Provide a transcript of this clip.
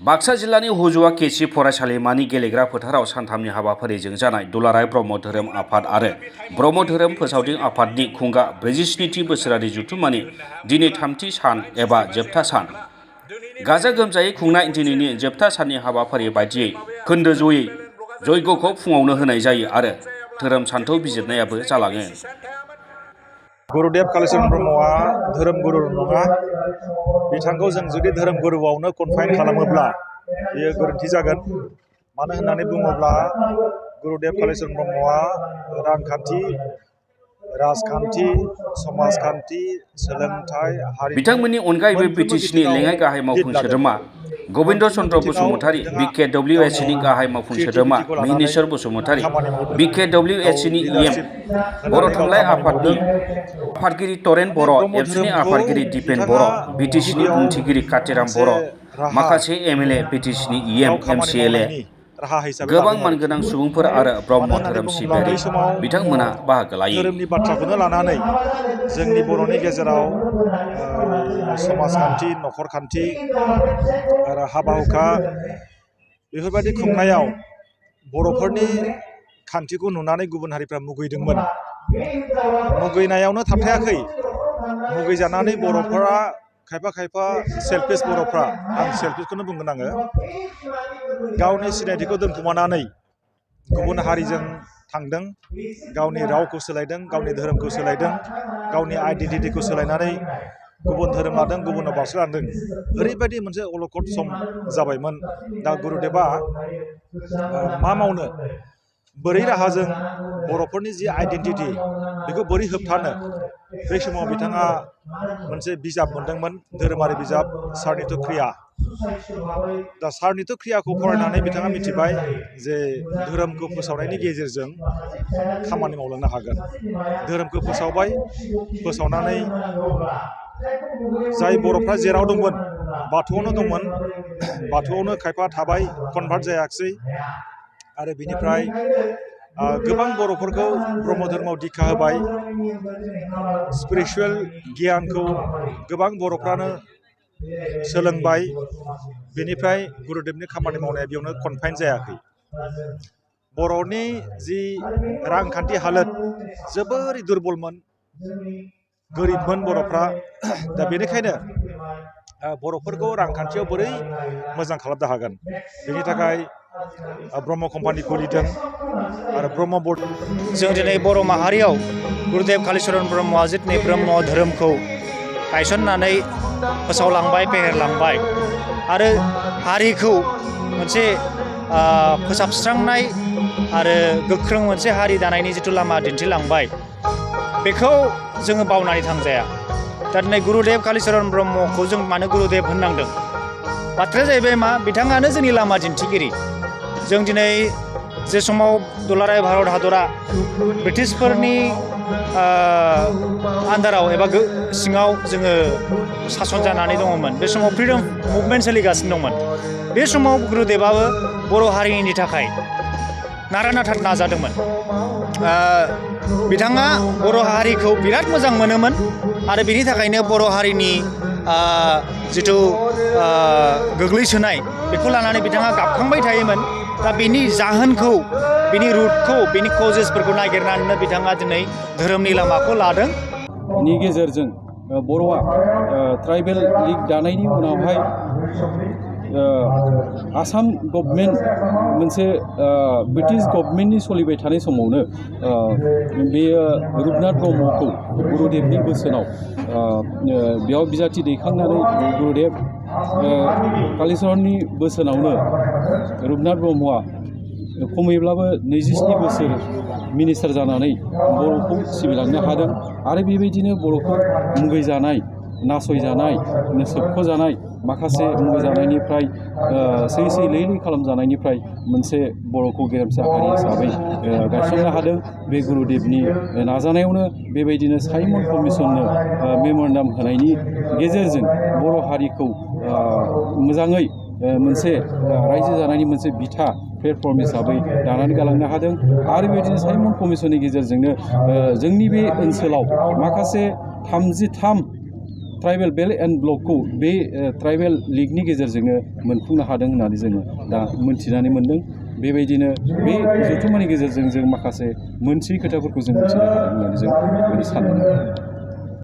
बाक्सा जिल्लानि हुजुवा केसि फरायसालिमानि गेलेग्रा फोथाराव सानथामनि हाबाफारिजों जानाय दुलाराय ब्रह्म धोरोम आफाद आरो ब्रह्म धोरोम फोसावदिं आफादनि खुंगा 47थि बोसोरारि जथुम्मानि दिनै थामथि सान एबा जोबथा सान। गाजा गोमजायै खुंनाय दिनैनि जोबथा साननि हाबाफारि बायदियै खोन्दो जयै जयग'खौ फुङावनो होनाय जायो आरो धोरोम सान्थौ बिजिरनायाबो जालाङो। गुरुदेव कालीचरण ब्रह्मआ धोरोम गुरु नङा। बिथांखौ जों जुदि धोरोम गुरुआवनो कनफाइन खालामोब्ला बेयो गोरोन्थि जागोन। मानो होननानै बुङोब्ला गुरुदेव कालीचरण ब्रह्मआ रांखान्थि, राजखान्थि, समाजखान्थि, सोलोंथाइ, हारिमु बिथांमोननि अनगायैबो बिटिसिनि लेङाइ गाहाय मावफुं सोद्रोमा गबिन्द चन्द्र बसुमतारी, बिकेडब्लिउएससिनि गाहाय मावफुं सोद्रोमा मिहिनीश्वर बसुमतारी, बिकेडब्लिउएससिनि इएम, बर' थुनलाइ आफादनि आफादगिरि तरेन बर', एबसुनि आफादगिरि दिपेन बर', बिटिसिनि बुंथिगिरि कातिराम बर', माखासे एमएलए, बिटिसिनि इएम, एमसिएलए, गोबां मानगोनां सुबुंफोर आरो ब्रह्म धोरोम सिबियारि बिथांमोना बाहागो लायो। धोरोमनि बाथ्राखौनो लानानै जोंनि बर'नि गेजेराव समाजखान्थि, नखरखान्थि आरो हाबा हुखा बेफोरबायदि खुंनायाव बर'फोरनि खान्थिखौ नुनानै गुबुन हारिफ्रा मुगैदोंमोन। मुगैनायावनो थाबथायाखै। मुगैजानानै बर'फोरा खायफा सेल्फिश बर'फ्रा, आं सेल्फिशखौनो बुंगोन आङो, गावनि सिनायथिखौ दोनखुमानानै गुबुन हारिजों थांदों, गावनि रावखौ सोलायदों, गावनि धोरोमखौ सोलायदों, गावनि आइडेन्टिटिखौ सोलायनानै गुबुन धोरोम लादों, गुबुनाव बारस्लायलांदों। ओरैबायदि मोनसे अलखद सम जाबायमोन। दा गुरुदेबआ मा मावनो, बोरै राहाजों बर'फोरनि जि आइडेन्टिटि बेखौ बोरै होबथानो, बे समाव बिथाङा मोनसे बिजाब मोनदोंमोन, धोरोमारि बिजाब सारनित्य क्रिया। दा सारनित्य क्रियाखौ फरायनानै बिथाङा मिथिबाय जे धोरोमखौ फोसावनायनि गेजेरजों खामानि मावलांनो हागोन। धोरोमखौ फोसावबाय, फोसावनानै जाय बर'फ्रा जेराव दंमोन, बाथौआवनो दंमोन, बाथौआवनो खायफा थाबाय, कनभार्ट जायाखिसै, आरो बिनिफ्राय गोबां बर'फोरखौ ब्रह्म धर्मआव दीक्षा होबाय। स्पिरिचुवेल गियानखौ गोबां बर'फ्रानो सोलोंबाय। बेनिफ्राय गुरुदेबनि खामानि मावनाया बेयावनो कनफाइन जायाखै। बर'नि जि रांखान्थि हालोद जोबोरै दुरबलमोन, गोरिबमोन बर'फ्रा। दा बेनिखायनो बर'फोरखौ रांखान्थियाव बोरै मोजां खालामनो हागोन, बेनि थाखाय ब्रह्म कम्पानि खुलिदों आरो ब्रह्म बर्ड। जों दिनै बर' माहारियाव गुरुदेव कालीचरण ब्रह्मआ दिनै ब्रह्म धोरोमखौ गायसननानै फोसावलांबाय, फेहेरलांबाय आरो हारिखौ मोनसे फोसाबस्रांनाय आरो गोख्रों मोनसे हारि दानायनि जिथु लामा दिन्थिलांबाय, बेखौ जोङो बावनानै थांजाया। दा दिनै गुरुदेव कालीचरण ब्रह्मखौ जों मानो गुरुदेब होननांदों? बाथ्राया जाहैबाय मा, बिथाङानो जोंनि लामा दिन्थिगिरि। जों दिनै जे समाव दुलाराय भारत हादरा ब्रिटिशफोरनि आन्दाराव एबा सिङाव जोङो सासन जानानै दङमोन, बे समाव फ्रिडम मुभमेन्ट सोलिगासिनो दंमोन। बे समाव गुरुदेबाबो बर' हारिनि थाखाय नारा नाथा नाजादोंमोन। बिथाङा बर' हारिखौ बिराद मोजां मोनोमोन आरो बेनि थाखायनो बर' हारिनि जिथु गोग्लैसोनाय, बेखौ लानानै बिथाङा गाबखांबाय थायोमोन। दा बेनि जाहोनखौ, बेनि रुटखौ, बेनि कजेसफोरखौ नागिरनानैनो बिथाङा दिनै धोरोमनि लामाखौ लादों। नि गेजेरजों बर'आ ट्राइबेल लिग दानायनि उनावहाय आसाम गभर्नमेन्ट मोनसे ब्रिटिश गभर्नमेन्टनि सोलिबाय थानाय समावनो बेयो रुपनाथ ब्रह्मखौ गुरुदेबनि बोसोनाव बेयाव बिजाथि दैखांनानै गुरुदेब कालीचरणनि बोसोनावनो रुपनाथ ब्रह्मआ खमैब्लाबो 27 बोसोर मिनिस्टार जानानै बर'खौ सिबिलांनो हादों। आरो बेबायदिनो बर'खौ मुगैजानाय, नासयजानाय, सोबख'जानाय, माखासे मुगैजानायनिफ्राय सै लैलि खालामजानायनिफ्राय मोनसे बर'खौ गेरेमसा हारि हिसाबै गायसननो हादों। बे गुरुदेबनि नाजानायावनो बेबायदिनो साइमन कमिसननो मेम'रेन्डाम होनायनि गेजेरजों बर' हारिखौ मोजाङै मोनसे रायजो जानायनि मोनसे बिथा प्लेटफर्म हिसाबै दानानै गालांनो हादों। आरो बेबायदिनो साइमन कमिसननि गेजेरजोंनो जोंनि बे ओनसोलाव माखासे 33 ट्राइबेल बेल्ट एन्ड ब्लकखौ बे ट्राइबेल लिगनि गेजेरजोंनो मोनफुंनो हादों होननानै जोङो दा मोनथिनानै मोन्दों। बेबायदिनो बे जथुम्मानि गेजेरजों जों माखासे मोनथियै खोथाफोरखौ जों मिथिनो हादों होननानै जों सानदों।